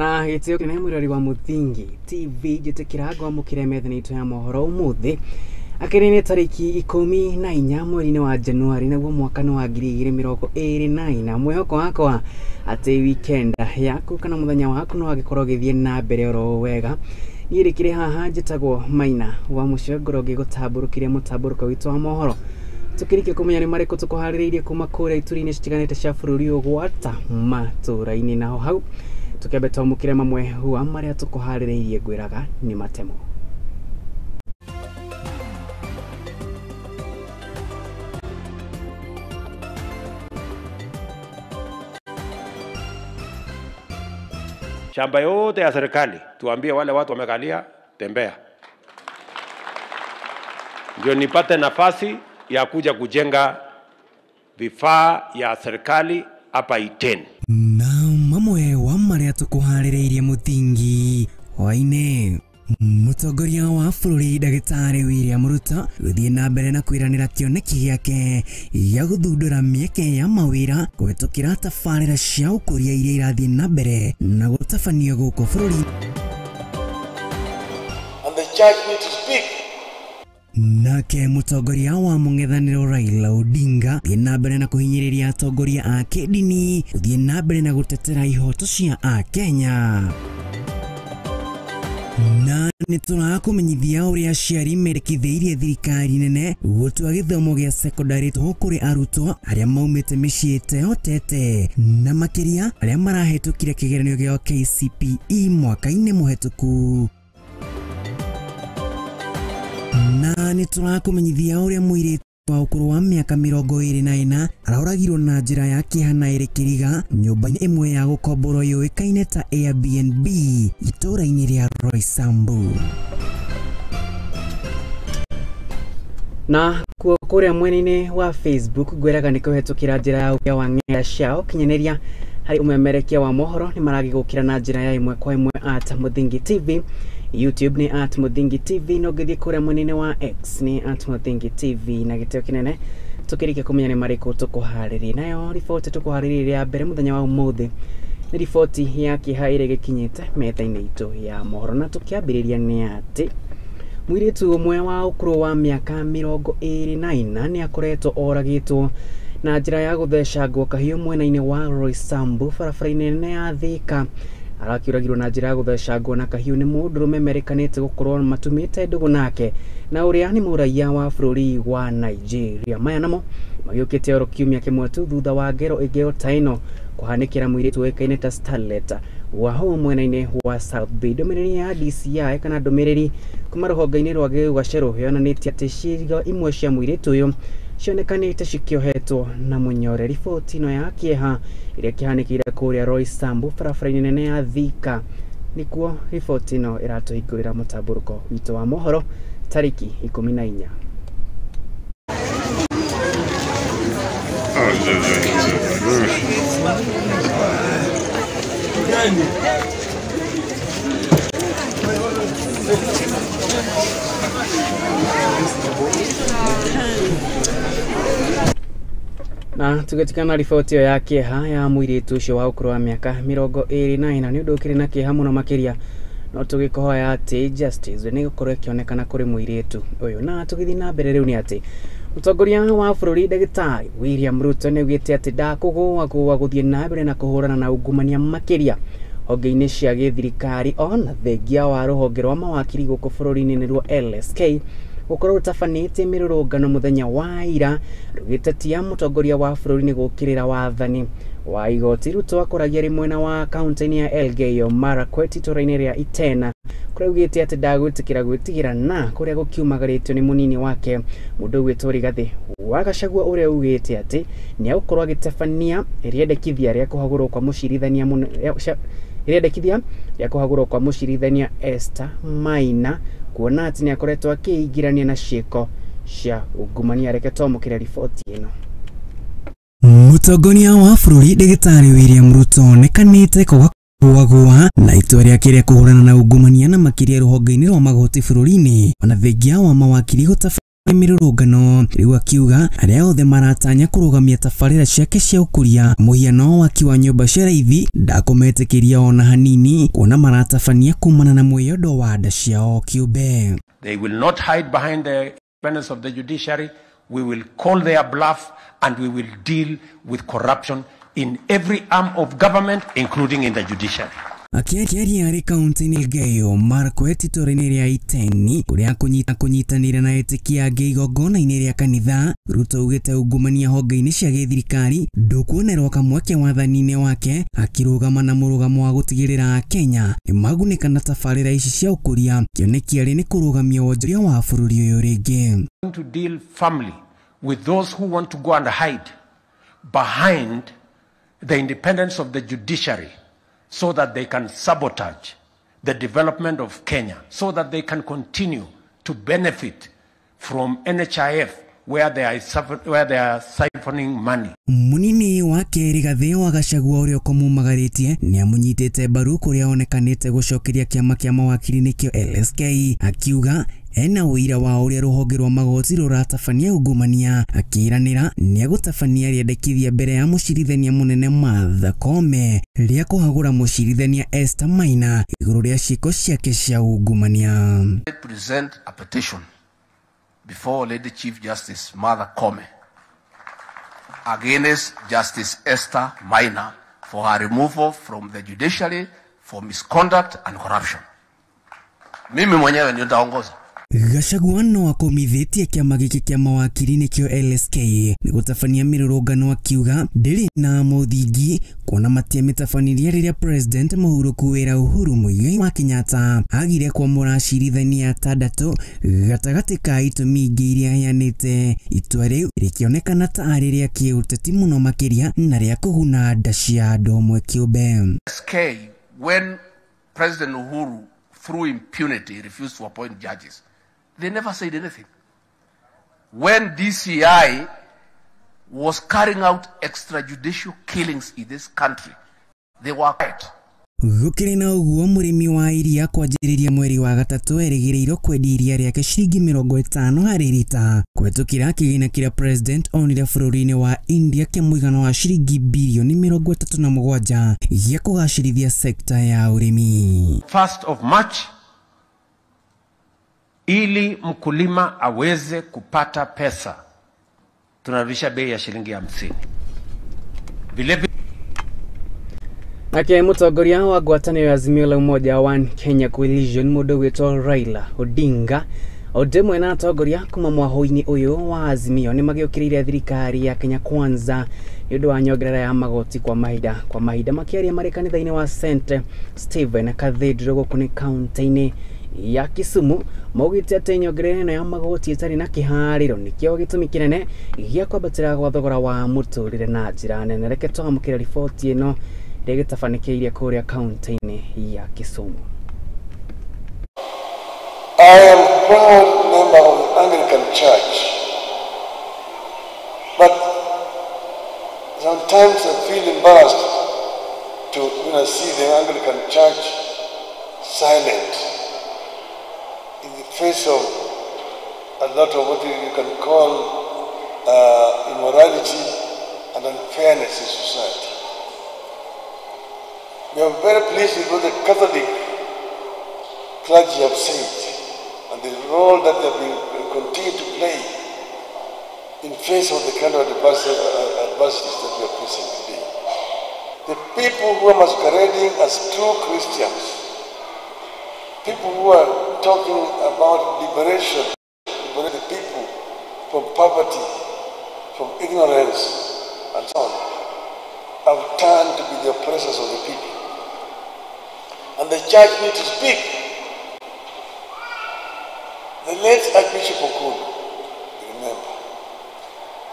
Na gĩtĩo kĩnene mwĩrori wa Mũthingi TV, njĩtĩkĩra ngwamũkĩre metha-inĩ itũ ya mohoro ũmũthĩ akĩrĩ nĩ tarĩki 14 mweri-inĩ wa Januari, naguo mwaka nĩ wa 2024. Mwĩhoko wakwa atĩ weekend yaku kana mũthenya waku no wagĩkorwo ũgĩthiĩ na mbere oro wega. Niĩ rĩkĩrĩ haha njĩtagwo Maina wa mũcio, ngorwo ngĩgũtambũrũkĩria mũtambũrũko witũ wa mohoro, tukĩrĩkia kũmenya nĩ marĩkũ tũkũharĩrĩirie kuma kũrĩa ituri-inĩ citiganĩte cia bũrũri ũyũ gwata matũra-inĩ. Naho hau tukĩambe twamũkĩre mamwe wa marĩa tũkũharĩrĩirie, ngwĩraga nĩ matemo. Shamba yote ya serikali tuambie wale watu wamekalia, tembea, ndio nipate nafasi ya kuja kujenga vifaa ya serikali hapa Iten. Na mamwe wa marĩa tũkũharĩrĩirie Mũthingi hwainĩ, mũtongoria wa bũrũri ndagĩtarĩ William Ruto gũthiĩ na mbere na kwĩranĩra kĩoneki gĩake gĩa gũthundũra mĩeke ya mawĩra kũhĩtũkĩra tabarĩra cia ũkũria iria irathiĩ na mbere na gũtabanio gũkũ bũrũri. And they charge me to speak. Nake mũtongoria wa mũng'ethanĩro Raila Odinga gũthiĩ na mbere na kũhinyĩrĩria atongoria a kĩndini gũthiĩ na mbere na gũtetera ihoto cia Akenya. Na nĩ tũrakũmenyithia ũrĩa aciari mendekithĩirie thirikari nene gũtua gĩthomo gĩa secondary tũhũ kũrĩ arutwo arĩa maumĩte mĩciĩ ĩtehotete na makĩria arĩa marahĩtũkire kĩgeranio gĩa KCPE mwaka-inĩ mũhetũku. Na nĩ tũrakũmenyithia ũrĩa mũirĩtu wa ũkũrũ wa mĩaka 24 aroragirwo na njĩra ya kĩeha na ĩrĩ kĩriga nyũmba-inĩ ĩmwe ya gũkomborwo yũĩkaine ta Airbnb itũũra-inĩ rĩa Roysambu. Na kuo kũrĩa mwena-inĩ wa Facebook ngwĩraga nĩ kũhetũkĩra njĩra ya ũkia wa ng'enda cia ũkinyanĩria harĩ ũmemerekia wa mohoro nĩ maragĩgũkĩra na njĩra ya ĩmwe kwa ĩmwe at Mũthingi TV, YouTube ni at Mũthingi TV, no ngĩthiĩ kũrĩa mwena-inĩ wa X ni at Mũthingi TV. Na gĩtĩo kĩnene tũkĩrĩkia kũmenya nĩ marĩkũ tũkũharĩria. Nayo riboti tũkũharĩrĩria ya mbere mũthenya wa ũmũthĩ nĩ riboti ya kĩeha ĩrĩa ĩgĩkinyĩte metha-inĩ itũ ya mohoro, na tũkĩambĩrĩria nĩ atĩ mũirĩtu ũmwe wa ũkũrũ wa mĩaka 24 nĩ akoretwo oragĩtwo na njĩra ya gũthecangwo kahiũ mwena-inĩ wa Roysambu barabara-inĩ nene ya Thika. Arakĩũragirwo na njĩra ya gũthecangwo na kahiũ nĩ mũndũrũme merĩkanĩte gũkorwo matumĩte ndũgũ nake na ũrĩa nĩ mũraiya wa bũrũri wa Nigeria. Maya namo magĩũkĩte oro kiumia kĩmwe tu thutha wa ngero ĩngĩ o ta ĩno kũhanĩkĩra mũirĩtu ũĩkaine ta Starlet wa hau mwena-inĩ wa South Bay. Ndũmĩrĩri ya DCI kana ndũmĩrĩri kuma rũhonge-inĩ rwa gĩgacerũ yonanĩtie atĩ ciĩga imwe cia mũirĩtu ũyũ cionekanĩte cikĩohetwo na mũnyore. Riboti ĩno ya kĩeha ĩrĩa kĩhanĩkĩire kũrĩa Roysambu barabara-inĩ nene ya Thika nĩkuo riboti ĩno ĩratũhingũrĩra mũtambũrũko witũ wa mohoro tarĩki 14. Na tũgĩtikana riboti ĩyo ya kĩeha ya mũirĩtu ũcio wa ũkũrũ wa mĩaka 24, nĩ ũndũ ũkĩrĩ na kĩeha mũno makĩria, no tũgĩkũhoya atĩ justice nĩ gũkorwo ĩkĩonekana kũrĩ mũirĩtu ũyũ. Na tũgĩthiĩ na mbere rĩu nĩ atĩ mũtongoria wa bũrũri ndagĩtarĩ William Ruto nĩ augĩte atĩ ndakũgũagũa gũthiĩ na mbere na kũhũrana na ungumania makĩria honge-inĩ cia gĩthirikari, ona thengia wa rũhonge rwa mawakiri gũkũ bũrũri-inĩ nĩruo LSK gũkorwo rũtabanĩtie mĩrũrũngano mũthenya wa ira rũgĩtetia mũtongoria wa bũrũri nĩ gũkĩrĩra wathani wa igoti. Ruto akoragia rĩ mwena wa kaunti-inĩ ya Elgeyo Marakwet itũũra-inĩ rĩa Itena kũrĩa augĩte atĩ ndagwĩtĩkĩra gwĩtigĩra na kũrĩa gũkiumagarĩtio nĩ mũnini wake mũndũ ũgwĩtwo Rigathĩ wa Gachagua ũrĩa augĩte atĩ nĩ egũkorwo agĩtabania rĩendekithia rĩa kũhagũrwo kwa mũcirithania rĩendekithia rĩa kũhagũrwo kwa mũcirithania Esther Maina kuona atĩ nĩ akoretwo akĩingĩrania na ciĩko cia ungumania. Reke twamũkĩre riboti ĩno. Mũtongoria wa bũrũri ndagĩtarĩ William Ruto onekanĩte kũgũagũa na itua rĩake rĩa kũhũrana na ungumania na makĩria rũhonge-inĩ rwa magoti bũrũri-inĩ, ona thengia wa mawakiri gũtabania Mĩrũrũngano rĩu akiuga arĩa othe maratanya kũrũgamia tabarĩra ciake cia ũkũria mũhiano waki wa nyũmba cia raithi ndakũmetĩkĩria ona hanini kuona maratabania kumana na mwĩyondo wa nda ciao kĩũmbe. They will not hide behind the independence of the judiciary. We will call their bluff and we will deal with corruption in every arm of government, including in the judiciary. Akiaria arĩ kaunti-inĩ Elgeyo Marakwet itũũra-inĩ rĩa Iten kũrĩa kũnyitanĩra na etĩkia angĩ igongona-inĩ rĩa kanitha, Ruto augĩte ungumania honge-inĩ cia gĩthirikari ndũkuonerwo kamweke wathani-inĩ wake, akĩrũgama na mũrũgamo wa gũtigĩrĩra Akenya nĩmagunĩka na tabarĩra ici cia ũkũria. Kĩoneki arĩ nĩ kũrũgamia wonjoria wa bũrũri ũyũ rĩngĩ. To deal firmly with those who want to go and hide behind the independence of the judiciary so that they can sabotage the development of Kenya, so that they can continue to benefit from NHIF where they are siphoning money. Munini wa Rigathi wa Gachagua ũrĩa ũkũmumagarĩtie nĩamũnyitĩte mbaru kũrĩa onekanĩte gũcokeria kĩama kĩa mawakiri nĩkĩo LSK, akiuga ena ũira wa ũrĩa rũhonge rwa magoti rũratabania ungumania, akĩĩranĩra nĩegũtabania rĩendekithia mbere ya mũcirithania mũnene Martha Koome rĩa kũhagũra mũcirithania Esther Maina igũrũ rĩa ciĩko ciake cia ungumania. Present a petition before Lady Chief Justice Martha Koome against Justice Esther Maina for her removal from the judiciary for misconduct and corruption. Mimi mwenyewe ndio nitaongoza. Gachagua no akomithĩtie kĩama gĩkĩ kĩa mawakiri nĩkĩo LSK nĩ gũtabania mĩrũrũngano, akiuga ndĩrĩ na mũthingi kuona matiamĩtabanirie rĩrĩa President mũhurũku wĩra Uhuru Muigai wa Kenyatta agire kwamũra acirithania atandatũ gatagatĩ ka itũmi ingĩ iria aheanĩte. Itua rĩu rĩkĩonekana ta arĩ rĩa kĩũteti mũno makĩria na rĩa kũguna nda cia andũ amwe kĩũmbe. LSK, when President Uhuru through impunity refused to appoint judges, they never said anything. When DCI was carrying out extrajudicial killings in this country, they were quiet. Gũkĩrĩ na ũguo mũrĩmi wa iria kwanjĩrĩria mweri wa gatatũ erĩgĩrĩirwo kwendia iria rĩake ciringi 50 harĩ rita kũhetũkĩra kĩgĩna kĩrĩa President onire bũrũri-inĩ wa India kĩa mũigana wa ciringi bilioni 37 gĩa kũgacĩrithia sekta ya ũrĩmi. 1st of March, ili mkulima aweze kupata pesa, tunarudisha bei ya shilingi 50. Vile nake mũtongoria wa ngwatanĩro ya Azimio la Umoja One Kenya Coalition mũndũ ũgwĩtwo Raila Odinga o ũndũ na atongoria kuma mwahũ-inĩ ũyũ wa Azimio nĩmagĩũkĩrĩire thirikari ya Kenya Kwanza nĩ ũndũ wa nyongerera ya magoti kwa mahinda makĩaria marĩ kanitha-inĩ wa St Stephen Cathedral gũkũ nĩ kaunti-inĩ ya Kisumu maugĩte atĩ nyongerera ĩno ya magoti ĩtarĩ na kĩharĩro nĩkĩo gĩtũmi kĩnene gĩa kwambatĩra gwa thogora wa mũtũrĩre na njĩra nene. Reke twamũkĩre riboti ĩno ĩrĩa ĩgĩtabanĩkĩire kũrĩa kaunti-inĩ ya Kisumu. I am proud member of the Anglican Church, but sometimes I feel embarrassed to when I see the Anglican Church silent in the face of a lot of what you can call immorality and unfairness in society. We are very pleased with what the Catholic clergy have said and the role that they have been continue to play in face of the kind of adversities that we are facing today. The people who are masquerading as true Christians, people who are talking about liberation, liberate the people from poverty, from ignorance, and so on, have turned to be the oppressors of the people. And the church needs to speak. The late Archbishop Okulu, remember.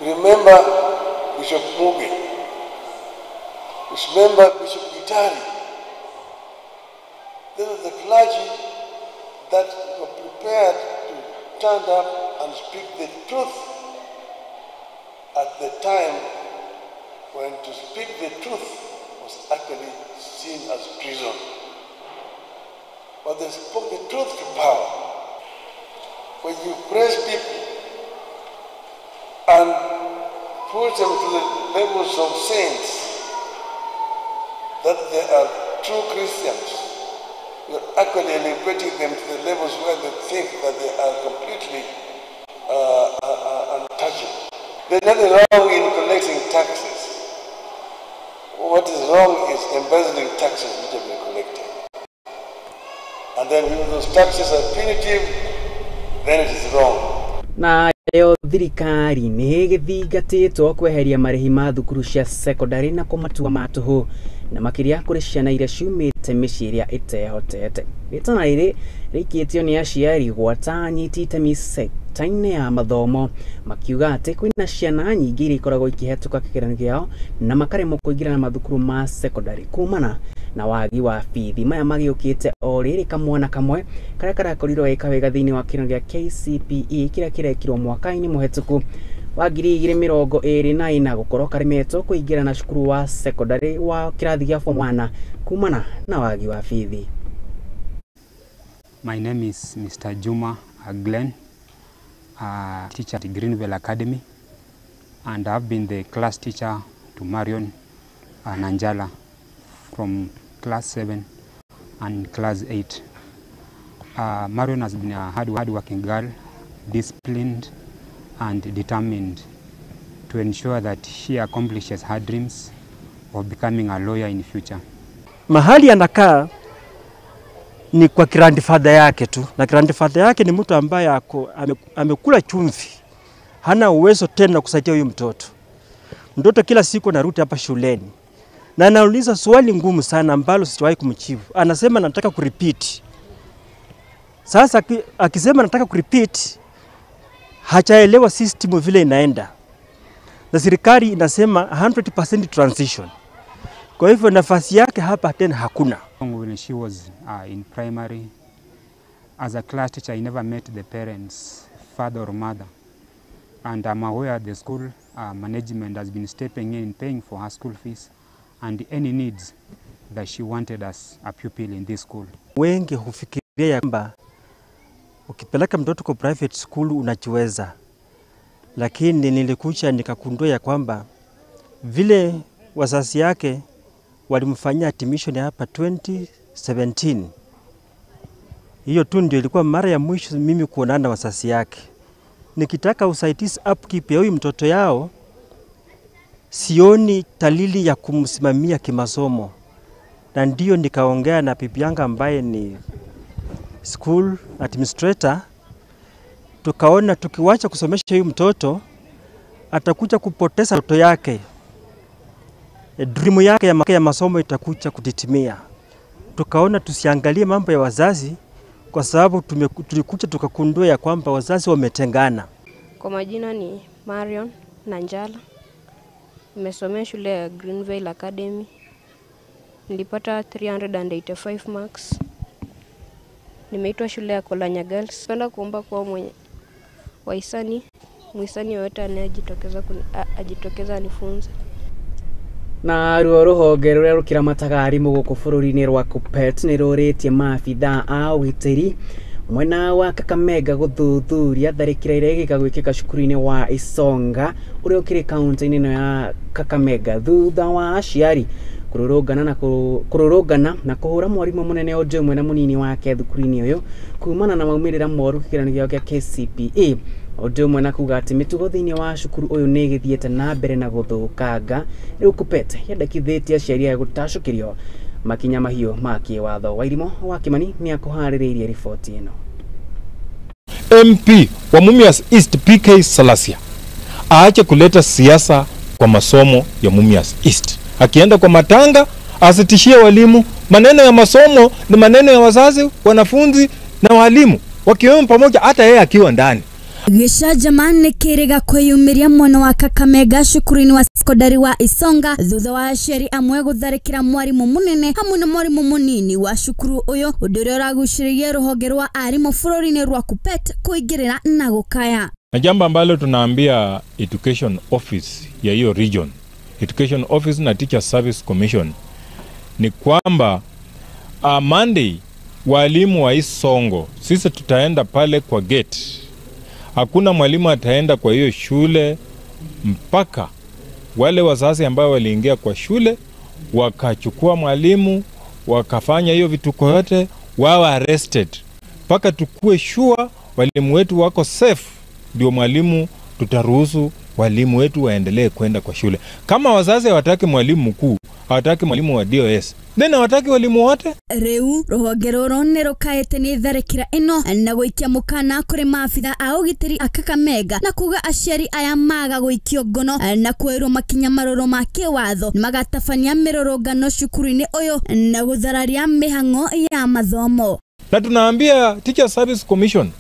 Remember Bishop Muge. Remember Bishop Gitari. These are the clergy that were prepared to stand up and speak the truth at the time when to speak the truth was actually seen as treason. But they spoke the truth to power. When you press people Push them to the levels of saints, that they are true Christians. We are actually elevating them to the levels where they think that they are completely untouchable. There's nothing wrong in collecting taxes. What is wrong is embezzling taxes which have been collected. And then if those taxes are punitive, then it is wrong. Nayo thirikari nĩ ĩgĩthingatĩtwo kweheria marĩhi ma thukuru cia secondary na kũmatua ma tũhũ na makĩria kũrĩ ciana iria ciumĩte mĩciĩ ĩrĩa ĩtehotete. Rĩtana rĩrĩ rĩikĩtio nĩ aciari gwata anyiti itemi sekta-inĩ ya mathomo makiuga atĩ kwĩna ciana nyingĩ iria ikoragwo ikĩhetũka kĩgeranio kĩao na makaremwo kũingĩra na mathukuru ma secondary kumana na wagi wa bithi. Maya magĩũkĩte o rĩrĩ kamwana kamwe karĩa karakorirwo gĩka wega thĩinĩ wa kĩgeranio gĩa KCPE kĩrĩa kĩrekirwo mwaka-inĩ mũhetũku wa 2024 gũkorwo karemetwo kũingĩra na cukuru wa secondary wa kĩrathi gĩa form 1 kumana na wagi wa bithi. My name is Mr. Juma Glenn, a teacher at Greenville Academy, and I've been the class teacher to Marion Nanjala from class 7 and class 8. Marion has been a hard-working girl, disciplined and determined to ensure that she accomplishes her dreams of becoming a lawyer in future. Mahali anakaa ni kwa grandfather yake tu, na grandfather yake ni mtu ambaye amekula chumvi, hana uwezo tena kusaidia huyu mtoto. Mtoto kila siku anarudi hapa shuleni na anauliza swali ngumu sana ambalo sijawahi kumjibu. Anasema nataka kurepeat. Sasa akisema nataka kurepeat, hajaelewa system vile inaenda, na serikali inasema 100% transition. Kwa hivyo nafasi yake hapa tena hakuna. When she was in primary, as a class teacher, I never met the parents, father or mother. And I'm aware the school management has been stepping in, paying for her school fees and any needs that she wanted as a pupil in this school. Wengi hufikiria ya kwamba ukipeleka mtoto kwa private school unajiweza, lakini nilikuja nikagundua ya kwamba vile wazazi yake walimfanyia admission hapa 2017. Hiyo tu ndio ilikuwa mara ya mwisho mimi kuonana na wazazi yake. Nikitaka usaidizi upkeep ya huyu mtoto yao, sioni dalili ya kumsimamia kimasomo. Na ndio nikaongea na bibi yangu ambaye ni school administrator, tukaona tukiwacha kusomesha huyu mtoto atakuja kupoteza ndoto yake. Dream yake ya masomo itakuja kutitimia. Tukaona tusiangalie mambo ya wazazi kwa sababu tulikuja tukagundua ya kwamba wazazi wametengana. Kwa majina ni Marion Nanjala. Nimesomea shule ya Greenville Academy. Nilipata 385 marks. Nimeitwa shule ya Kolanya Girls. Napenda kuomba kwa mwenye wahisani, muhisani yoyote anayejitokeza ajitokeza anifunze. Na ruo ruhonge rũrĩa rũkiramataga arimũ gũkũ bũrũri-inĩ rwa KUPPET nĩ rũrĩtie maabithaa a ũgitĩri mwena wa Kakamega gũthuthuria tharĩkĩra ĩrĩa ĩgĩka gwĩkĩka cukuru-inĩ wa Isonga ũrĩa ũkĩrĩ kaunti-inĩ ĩno ya Kakamega thutha wa aciari kũrũrũngana na kũhũra mwarimũ mũnene ũndũ ũmwe na mũnini wake thukuru-inĩ ũyũ kumana na maumĩrĩra moru kĩgeranio gĩao kĩa KCPE. Ũndũ ũmwe na kuga atĩ mĩtugo thĩinĩ wa cukuru ũyũ nĩ ĩgĩthiĩte na mbere na gũthũkanga. Rĩu KUPPET yendekithĩtie aciari aya gũtacũkĩrio makinya mahiũ ma kĩwatho. Wairimo wa Kimani nĩ akũharĩrĩirie riboti ĩno. MP wa Mumias East PK Salasia aache kuleta siasa kwa masomo ya Mumias East. Akienda kwa matanga asitishie walimu. Maneno ya masomo ni maneno ya wazazi, wanafunzi na walimu wakiwemo pamoja, hata yeye akiwa ndani. Gĩcanjama nĩ kĩrĩga kwĩyumĩria mwena wa Kakamega cukuru-inĩ wa sekondari wa Isonga thutha wa aciari amwe gũtharĩkĩra mwarimũ mũnene hamwe na mwarimũ mũnini wa cukuru ũyũ, ũndũ ũrĩa ũragucĩrĩria rũhonge rwa arimũ bũrũri-inĩ rwa KUPPET kũingĩrĩra na gũkaya. Na jambo ambalo tunaambia education office ya hiyo region, education office na Teacher Service Commission, ni kwamba Monday walimu wa Isongo sisi tutaenda pale kwa gate. Hakuna mwalimu ataenda kwa hiyo shule mpaka Wale wazazi ambao waliingia kwa shule wakachukua mwalimu wakafanya hiyo vituko yote wawe arrested, mpaka tukue sure walimu wetu wako safe, ndio mwalimu tutaruhusu walimu wetu waendelee kwenda kwa shule. Kama wazazi hawataki mwalimu mkuu, hawataki mwalimu wa DOS, then hawataki walimu wote. Riu ruhonge ruru ni rukaite ni tharikira ino na guikia mukana kuri maabitha a ugitiri a Kakamega na kuga aciari aya maga guikio ngono na kwirwo makinya maruru ma kiwatho magatabania mirurungano cukuru-ini uyu na guthararia mihango ya mathomo. Na tunaambia Teacher Service Commission,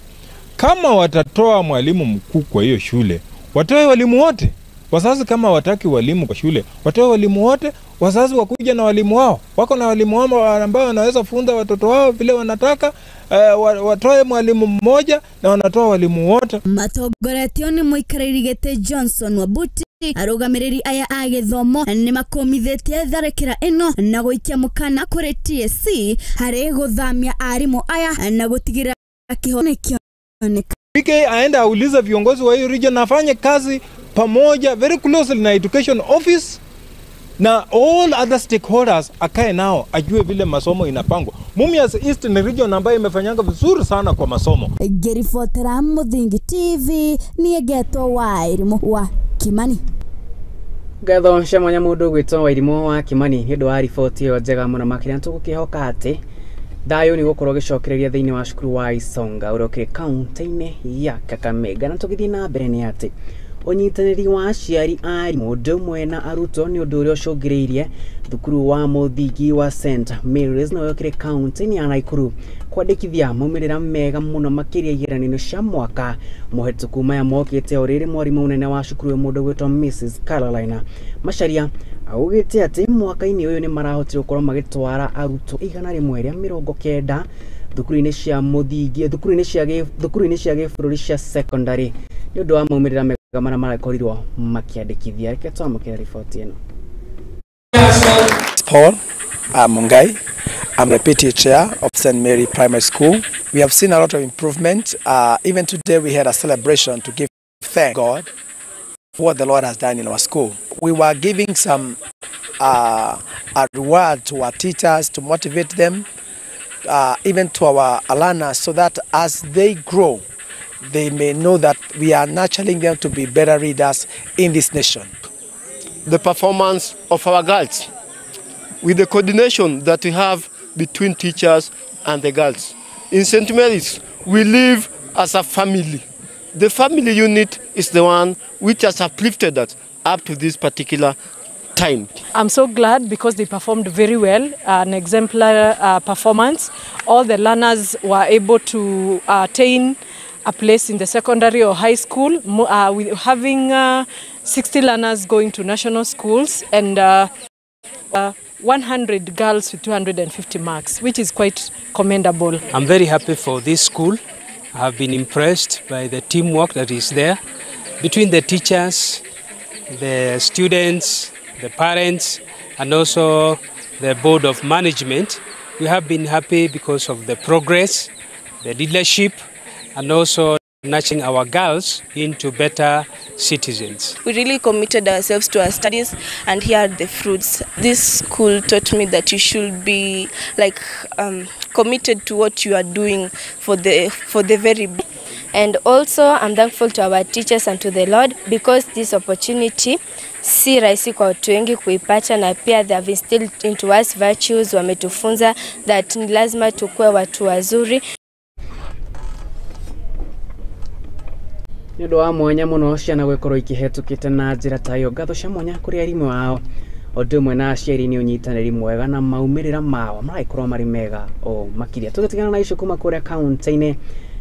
kama watatoa mwalimu mkuu kwa hiyo shule, watoe walimu wote. Wazazi kama wataki walimu kwa shule, watoe walimu wote. Wazazi wakuja na walimu wao, wako na walimu wao ambao wanaweza funza watoto wao vile wanataka. Watoe mwalimu mmoja na wanatoa walimu wote. Matongoretio ni muikarĩri gĩtĩ Johnson Wabuti. Arũgamĩrĩri aya a gĩthomo nĩ makomithĩtie tharĩkĩra ĩno na gũikia mũkana kũrĩ TSC harĩ gũthamia arimũ aya na gũtigĩrĩra kĩhoto nĩkĩoneka. PK aenda aulize viongozi wa hiyo region afanye kazi pamoja very closely na education office na all other stakeholders, akae nao ajue vile masomo inapangwa. Mumias East ni region ambayo imefanyanga vizuri sana kwa masomo. Ngĩribotera Muthingi TV niĩ ngetwo Wairimu wa Kimani. Ngatho cia mwanya mũndũ gwĩtwo Wairimu wa Kimani nĩ ũndũ wa riboti ĩyo njega mũno makĩria. Tũgũkĩhoka atĩ thayũ nĩ gũkorwo gĩcokereria thĩinĩ wa cukuru wa Isonga ũrĩa ũkĩrĩ kaunti-inĩ ya Kakamega. Na tũgĩthiĩ na mbere nĩ atĩ ũnyitanĩri wa aciari arimũ ũndũ ũmwe na arutwo nĩ ũndũ ũrĩa ũcũngĩrĩirie thukuru wa mũthingi wa St Mary's na ũrĩa ũkĩrĩ kaunti-inĩ ya Nakuru kwandĩkithia maumĩrĩra mega mũno makĩria igeranio cia mwaka mũhetũku maya mokĩte o rĩrĩ mwarimũ mũnene wa cukuru ũyũ mũndũ gwĩtwo Mrs Carolina Macharia augĩte atĩ mwaka-inĩ ũyũ nĩ marahotire gũkorwo magĩtwara arutwo 190 thukuru-inĩ cia mũthingi, thukuru-inĩ cia gĩbũrũri cia secondary nĩ ũndũ wa maumĩrĩra mega marĩa marakorirwo makĩandĩkithia. Reke twamũkĩre riboti ĩno. Paul Mungai. I'm the PTA chair of St. Mary Primary School. We have seen a lot of improvement. Even today we had a celebration to give thank God for what the Lord has done in our school. We were giving some a reward to our teachers to motivate them, even to our learners, so that as they grow, they may know that we are nurturing them to be better leaders in this nation. The performance of our girls, with the coordination that we have between teachers and the girls. In St. Mary's, we live as a family. The family unit is the one which has uplifted us up to this particular time. I'm so glad because they performed very well, an exemplar performance. All the learners were able to attain a place in the secondary or high school, with having 60 learners going to national schools and 100 girls with 250 marks, which is quite commendable. I'm very happy for this school. I have been impressed by the teamwork that is there between the teachers, the students, the parents, and also the board of management. We have been happy because of the progress, the leadership, and also nurturing our girls into better citizens. We really committed ourselves to our studies, and here are the fruits. This school taught me that you should be like committed to what you are doing for the very best. And also I'm thankful to our teachers and to the Lord because this opportunity si rahisi kwa watu wengi kuipata, na pia they have instilled into us virtues, wametufunza that ni lazima tukue watu wazuri. Nĩ ũndũ wa mwanya mũno ciana gũkorwo ikĩhetũkĩte na njĩra ta ĩyo. Ngatho cia mwanya kũrĩ arimũ ao ũndũ ũmwe na aciari nĩ ũnyitanĩri mwega na maumĩrĩra mao maragĩkorwo marĩ mega o makĩria. Tũgĩtigana na icio kuma kũrĩa kaunti-inĩ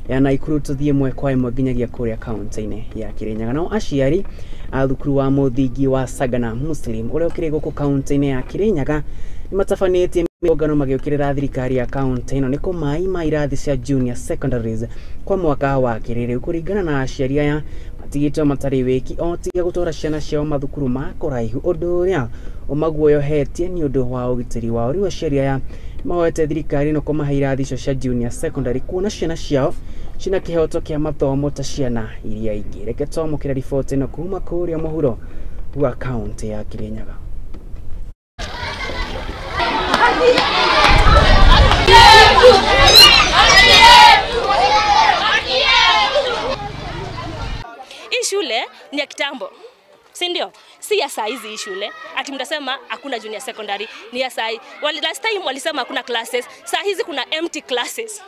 ya Nakuru tũthiĩ ĩmwe kwa ĩmwe nginyagia kũrĩa kaunti-inĩ ya Kirinyaga. Nao aciari a thukuru wa mũthingi wa Sagana Muslim ũrĩa ũkĩrĩ gũkũ kaunti-inĩ ya Kirinyaga nĩ matabanĩtie mĩrũrũngano magĩũkĩrĩra thirikari ya kaunti ĩno nĩ kũmaima irathi cia junior secondaries kwa mwaka wa kĩrĩrĩu. Kũringana na aciari aya matigĩtwo matarĩ wĩki o tiga gũtwara ciana ciao mathukuru ma kũraihu, ũndũ ũrĩa ũmaguoyohetie nĩ ũndũ wa ũgitĩri wao. Rĩu aciari aya mahoete thirikari ĩno kũmahe irathi icio cia junior secondary kuona ciana ciao cina kĩhoto kĩa mathomo ta ciana iria ingĩ. Reke twamũkĩre riboti ĩno kuma kũrĩa mũhuro wa kaunti ya Kirinyaga. Hii shule ni ya kitambo, si ndio? Si ya saa hizi hii shule. Ati mtasema hakuna junior secondary, ni ya saa hii. Last time walisema hakuna classes, saa hizi kuna empty classes.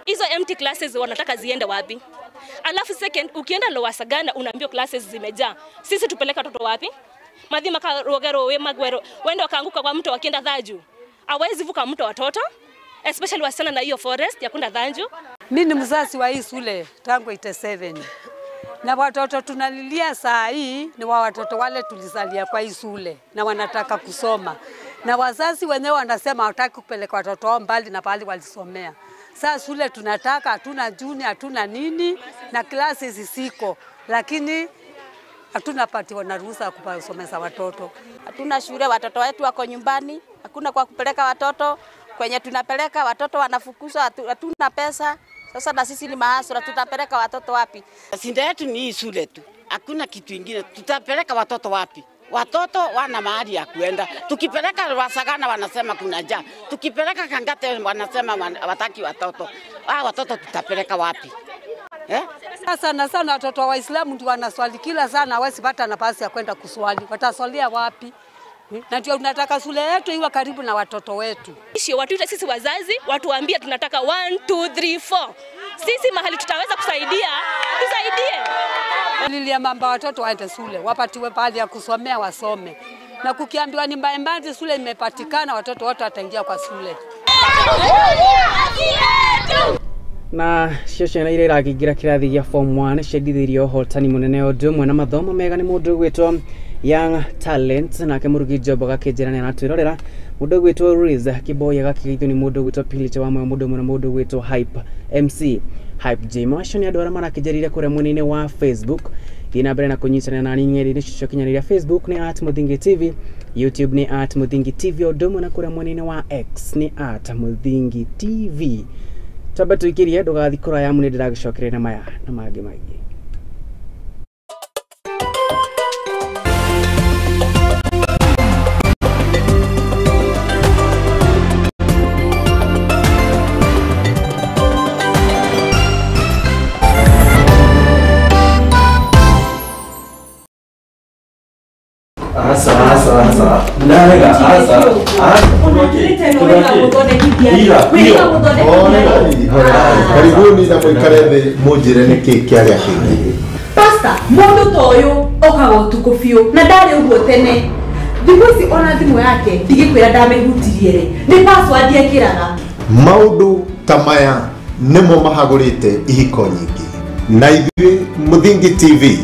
Hizo empty classes wanataka ziende wapi? Alafu second, ukienda Lower Sagana unaambiwa classes zimejaa. Sisi tupeleka watoto wapi? Madhima ka Rogero we Magwero, wende wakaanguka kwa mto wakienda Dhaju. Hawezi vuka mto watoto, especially wasichana na hiyo forest ya kwenda Dhanju. Mimi ni mzazi wa hii shule tangu 87. Na watoto tunalilia saa hii ni wa watoto wale tulizalia kwa hii shule na wanataka kusoma. Na wazazi wenyewe wanasema hawataki kupeleka watoto wao mbali na pahali walisomea. Sasa shule tunataka, hatuna junior, hatuna nini na classes ziko, lakini hatuna patiwa na ruhusa ya kusomesha watoto. Hatuna shule, watoto wetu wako nyumbani, hakuna kwa kupeleka watoto. Kwenye tunapeleka watoto wanafukuzwa, hatuna pesa. Sasa na sisi ni mahasura, tutapeleka watoto wapi? Shinda yetu ni hii shule tu, hakuna kitu kingine. Tutapeleka watoto wapi? Watoto wana mahali ya kuenda. Tukipeleka Wasagana wanasema kuna njaa. Tukipeleka Kangate wanasema wataki watoto. Watoto tutapeleka wapi? Sana sana watoto wa Waislamu ndio wanaswali kila sana, hawezi pata nafasi ya kwenda kuswali. Wataswalia wapi? Na ndio tunataka shule yetu iwe karibu na watoto wetu. Watuite sisi wazazi, watuambie tunataka 1 2 3 4. Sisi mahali tutaweza kusaidia, tusaidie. Lilia mamba watoto waende shule, wapatiwe pahali ya kusomea wasome. Na kukiambiwa ni mbali shule imepatikana, watoto wote wataingia kwa shule. Na cio ciana iria irakĩingĩra kĩrathi gĩa form 1 ciendithirio ũhotani mũnene ũndũ ũmwe na mathomo mega nĩ mũndũ ũgwĩtwo Young Talent, nake Mũrugi Job agakĩnjĩra nĩ aratwĩrorera. Mũndũ ũgwĩtwo Riz Kĩboya agakĩgeithio nĩ mũndũ ũgwĩtwo Pilicha wa Moyo, mũndũ ũmwe na mũndũ ũgwĩtwo Hype MC Hype J. Acio nĩ andũ arĩa marakĩnjĩrire kũrĩa mwena-inĩ wa Facebook. Thiĩ na mbere na kũnyitanĩra nani ng'enda-inĩ cia ũkinyanĩria. Facebook nĩ @Muthingi TV, YouTube nĩ @Muthingi TV, ũndũ ũmwe na kũrĩa mwena-inĩ wa X nĩ @Muthingi TV. Twambe tuikirie ndugathi kũraya mũno, ndĩragĩcokeria na maya na mangĩ maingĩ. Karibuni na mwikare thĩ mũnjĩre nĩkĩ kĩarĩa kĩngĩ. Pastor, mũndũ ta ũyũ okaga ũtukũ biũ na ndarĩ ũguo tene. Thikũ ici ona thimũ yake ndigĩkwĩra ndamĩhutirie rĩ, nĩ password ekĩraga. Maũndũ ta maya nĩmo mahagũrĩte ihiko nyingĩ, na ithuĩ Muthingi TV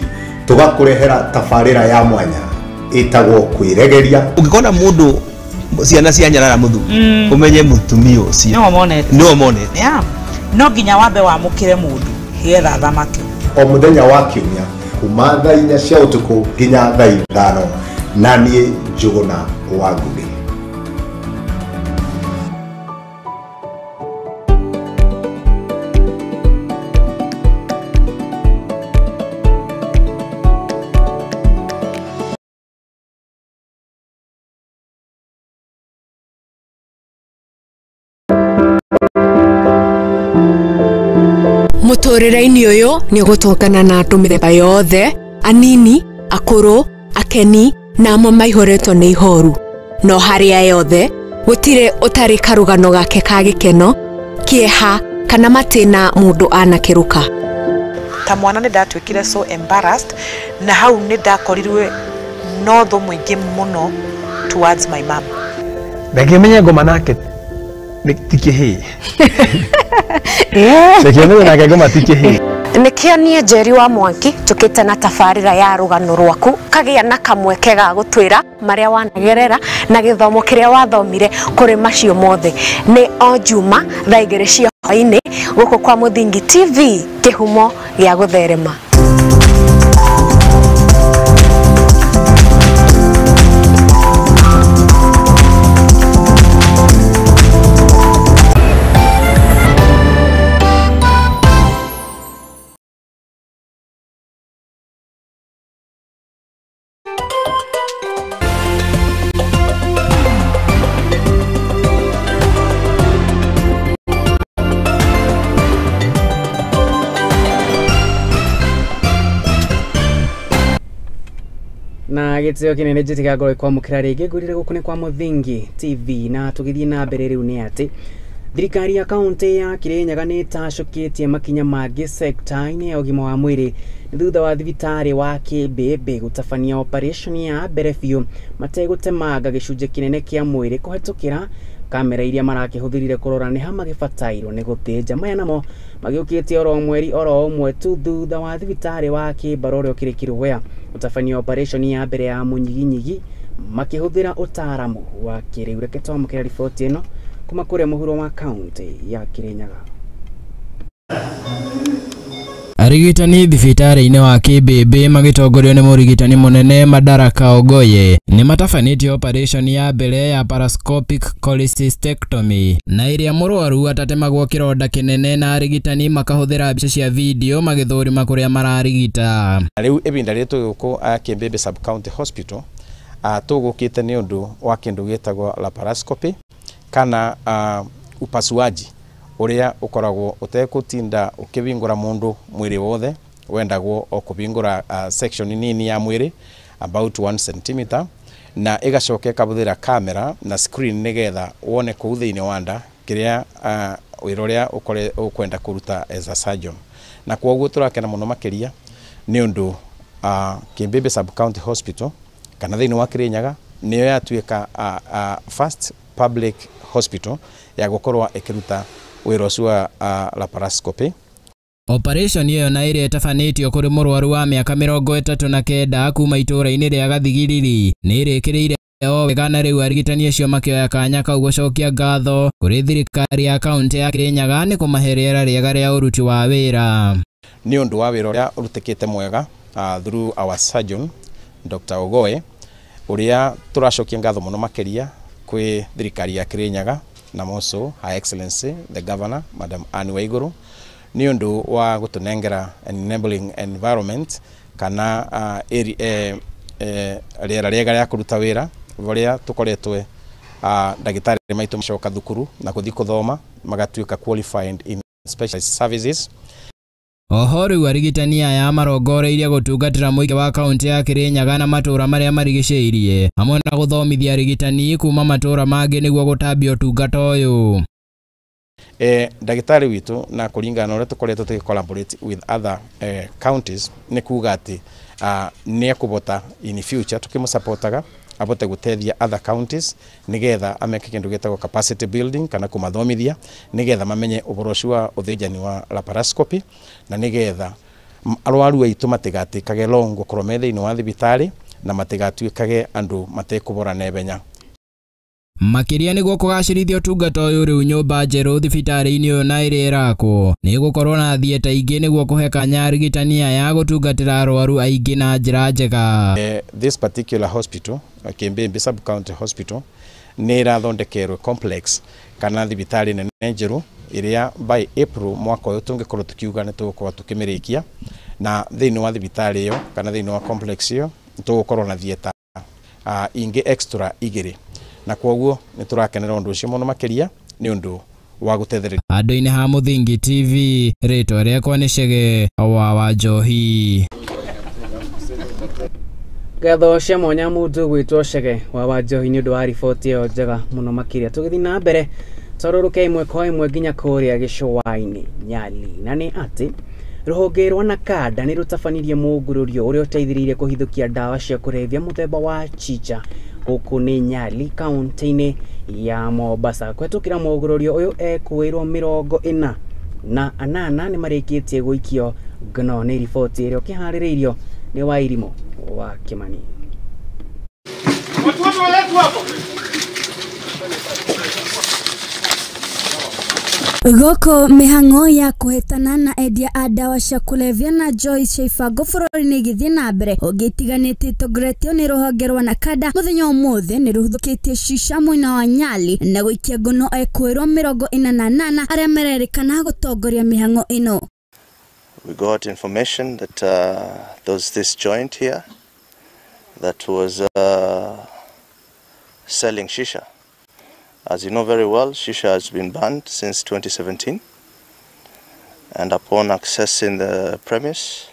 tũgakũrehera tabarĩra ya mwanya ĩtagwo kwĩregeria. Ũngĩkona mũndũ ciana cia nyarara mũthuri, ũmenye mũtumia ũcio nĩwe monete. No nginya wambe wamũkĩre mũndũ getha athamake. O mũthenya wa kiumia kuma thaa 4 cia ũtukũ nginya thaa 5, na niĩ Njũgũna wa Ngũgĩ. Mũtũrĩre-inĩ ũyũ nĩ ũgũtũngana na andũ mĩthemba yothe, anini, akũrũ, akeni na amwe maihũrĩtwo nĩ ihoru. No harĩa yothe gũtirĩ ũtarĩ karũgano gake ka gĩkeno, kĩeha kana matĩna mũndũ anakĩrũka. Ta mwana nĩ ndatuĩkire so embarrassed, na hau nĩ ndakorirwe no thũ mũingĩ mũno towards my mom. Ndangĩmenya ngoma nake ti kĩhĩĩ. Ndangĩmenya nake ngoma ti kĩhĩĩ. Nĩkĩo niĩ Njeri wa Mwangi njũkĩte na tabarĩra ya rũgano rwaku, kagĩa na kamweke ga gũtwĩra marĩa wanagerera na gĩthomo kĩrĩa wathomire kũrĩ macio mothe. Nĩ o Juma thaa 2 cia hwaĩ-inĩ gũkũ kwa Muthingi TV, kĩhumo gĩa gũtherema. Na gĩtĩo kĩnene njĩtĩkaga ngorwo kwamũkĩra rĩngĩ ngwĩrire gũkũ nĩ kwa Mũthingi TV na tũgĩthiĩ na mbere rĩu nĩ atĩ thirikari ya kaunti ya Kirinyaga nĩ ĩtacũkĩtie makinya mangĩ sekta-inĩ ya ũgima wa mwĩrĩ nĩ thutha wa thibitarĩ wa Kĩmbĩmbĩ gũtabania operation ya mbere biũ mategũtemanga gĩcunjĩ kĩnene kĩa mwĩrĩ kũhetũkĩra kamera iria marakĩhũthĩrire kũrora nĩ ha magĩbatairwo nĩ gũthĩnja. Maya namo magĩũkĩte oro mweri oro ũmwe tu thutha wa thibitarĩ wa Kĩmbarũ ũrĩa ũkĩrĩ Kĩrũgũya gũtabania operation ya mbere ya mũnyiginyigi makĩhũthĩra ũtaaramu wa kĩrĩu. Reke twamũkĩra riboti ĩno kuma kũrĩa mũhuro wa kaunti ya Kirinyaga. Arigitani thibitarĩ-inĩ wa Kĩmbĩmbĩ magĩtongorio nĩ mũrigitani mũnene Madaraka Ogoye nĩ matabanĩtie operation ya mbere ya laparoscopic cholecystectomy na ĩrĩa mũrwaru atatemagwo kĩronda kĩnene na arigitani makahũthĩra mbica cia video magĩthũrima kũrĩa mararigita. Rĩu ibinda rĩrĩ twĩ gũkũ Kĩmbĩmbĩ Sub County Hospital tũgũkĩte nĩ ũndũ wa kĩndũ gĩtagwo laparoscopy kana upasuaji uria ukoragwo utegũtinda ukĩbingũra mũndũ mwĩrĩ wothe, wendagwo o kũbingũra section nini ya mwĩrĩ about 1 cm na ĩgacoka ĩkahũthĩra kamera na screen nĩgetha wone kũu thĩinĩ wa nda kĩrĩa wĩra ũrĩa ũkwenda kũruta as a surgeon. Na kwoguo tũrakena mũno makĩria nĩ ũndũ Kĩmbĩmbĩ Sub County Hospital kana thĩinĩ wa Kirinyaga nĩyo yatuĩka first public hospital ya gũkorwo ĩkĩruta wĩra ũcio wa laparoscopy. Operation ĩyo na ĩrĩa ĩtabanĩtio kũrĩ mũrwaru wa mĩaka 39 kuma itũũra-inĩ rĩa Gathigiriri nĩ ĩrĩkĩrĩire o wega na rĩu arigitani acio makĩoya kanya kau gũcokia ngatho kũrĩ thirikari ya kaunti ya Kirinyaga nĩ kũmahe rĩera rĩega rĩa ũruti wa wĩra. Nĩ ũndũ wa wĩra ũrĩa ũrutĩkĩte mwega through our surgeon Dr. Ogoe ũrĩa tũracokia ngatho mũno makĩria kwĩ thirikari ya Kirinyaga na also Her Excellency the Governor Madam Anne Waiguru nĩ ũndũ wa gũtũnengera enabling environment kana rĩera rĩega rĩa kũruta wĩra ũrĩa tũkoretwe ndagĩtarĩ maitũ macoka thukuru na gũthiĩ kũthoma magatuĩka qualified in specialized services. Oho rĩu arigitani aya marongoreirie gũtungatĩra mũingĩ wa kaunti ya Kirinyaga na matũũra marĩa marigicĩirie hamwe na gũthomithia arigitani kuma matũũra mangĩ nĩguo gũtambia ũtungata ũyũ. Ndagĩtarĩ witũ na kũringana na ũrĩa tũkoretwo tũgĩ collaborate with other counties nĩ kuga atĩ nĩ ekũbota in future tũkĩmũsupportaga abote gũteithia other counties nigetha ameke kĩndũ gĩtagwo capacity building kana kũmathomithia nigetha mamenye ũhoro ũcio wa ũthĩnjani wa laparoscopy na nigetha arwaru aitũ matigatĩkage long gũkorwo me thĩinĩ wa thibitarĩ na matigatuĩkage andũ matekũbora naihenya. Makĩria nĩguo kũgacĩrithia ũtungata ũyũ rĩu nyũmba njerũ thibitarĩ-inĩ ũyũ na ĩrĩa ĩrakwo nĩ ĩgũkorwo na thieta ingĩ nĩguo kũhe kanya arigitani aya gũtungatĩra arwaru aingĩ na njĩra njega. This particular hospital, Kĩmbĩmbĩ Sub County Hospital, nĩ ĩrathondekerwo complex kana thibitarĩ nene njerũ ĩrĩa by April mwaka ũyũ tũngĩkorwo tũkiuga nĩ tũgũkorwo tũkĩmĩrĩkia na thĩinĩ wa thibitarĩ ĩyo kana thĩinĩ wa complex ĩyo tũgũkorwo na thieta ingĩ extra igĩrĩ na kwoguo nĩ tũrakenera ũndũ ũcio mũno makĩria nĩ ũndũ wa gũtethereria. Handũ-inĩ ha Mũthingi TV, rĩtwa rĩakwa nĩ Chege wa Wanjohi. Ngatho cia mwanya mũndũ gwĩtwo Chege wa Wanjohi nĩ ũndũ wa riboti ĩyo njega mũno makĩria. Tũgĩthiĩ na mbere twarũrũke ĩmwe kwa ĩmwe nginya kũrĩa gĩcũa-inĩ Nyali, na nĩ atĩ rũhonge rwa Nakada nĩ rũtabanirie mũngũrũrio ũrĩa ũteithĩrĩirie kũhithũkia ndawa cia kũrebia mũthemba wa chicha gũkũ nĩ Nyali kaunti-inĩ ya Mombasa. Kũhetũkĩra mũgũrũrio ũyũ ekũĩrwo 48 nĩ marĩkĩtie gũikio ngono. Nĩ riboti ĩrĩa ũkĩharĩrĩirio nĩ Wairimũ wa Kĩmani. Gũkũ mĩhang'o ya kũhĩtana na endia a ndawa cia kũrebia na njohi cia ibango bũrũri-inĩ ĩgĩthiĩ na mbere ũngĩtiganĩte ĩtongoretio nĩ rũhonge rwa Nakada mũthenya ũmũthĩ nĩ rũhithũkĩtie shisha mwena wa Nyali na gũikia ngono ekwĩrwo 48 arĩa marerĩkana gũtongoria mĩhang'o ĩno. We got information that there was this joint here that was selling shisha. As you know very well, shisha has been banned since 2017, and upon accessing the premise,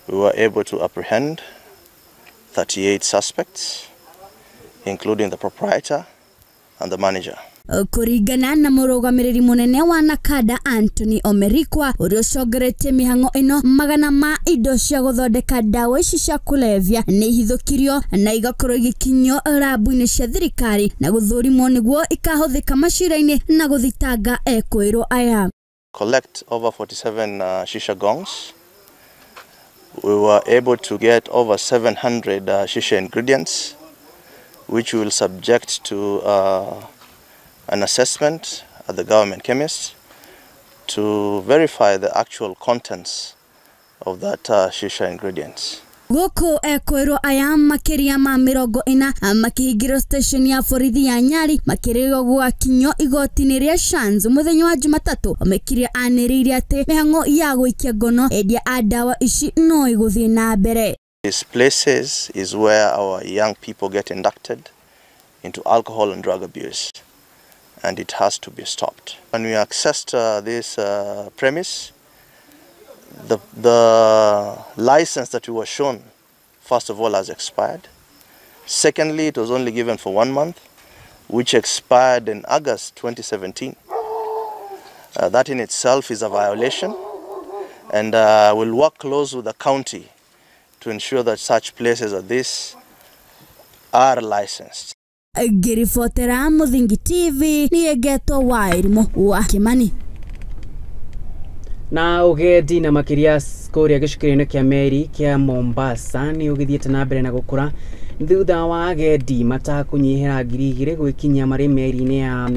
we were able to apprehend 38 suspects, including the proprietor and the manager. Kũringana na mũrũgamĩrĩri mũnene wa Nakada Anthony Omerikwa ũrĩa ũcongeretie mĩhang'o ĩno, magana ma indo cia gũthondeka ndawa ici cia kũrebia nĩ ihithũkirio na igakorwo igĩkinyio rabu-inĩ cia thirikari na gũthũrimwo nĩguo ikahũthĩka macira-inĩ na gũthitanga ekũĩrwo aya. Collect over 47 shisha gongs. We were able to get over 700 shisha ingredients, which we will subject to an assessment at the government chemist to verify the actual contents of that shisha ingredients. Gũkũ ekũĩrwo aya makĩria ma 40 makĩhingĩrwo station ya borithi ya Nyali makĩrĩgwo gwakinyio igoti-inĩ rĩa Shanzu mũthenya wa Jumatatũ. Omekirie anĩrĩire atĩ mĩhang'o ya gũikia ngono endia a ndawa ici no ĩgũthiĩ na mbere. These places is where our young people get inducted into alcohol and drug abuse, and it has to be stopped. When we accessed this premise, the license that we were shown, first of all, has expired. Secondly, it was only given for 1 month, which expired in August 2017. That in itself is a violation, and we'll work close with the county to ensure that such places as this are licensed. Ngĩribotera Mũthingi TV niĩ ngetwo Wairimu wa Kimani. Na ũgendi na makĩria kũrĩa gĩcukĩro-inĩ kĩa meri kĩa Mombasa nĩ ũgĩthiĩte na mbere na gũkũra thutha wa agendi matakũnyihĩra 2000 gwĩkinyia marĩ meri-inĩ ya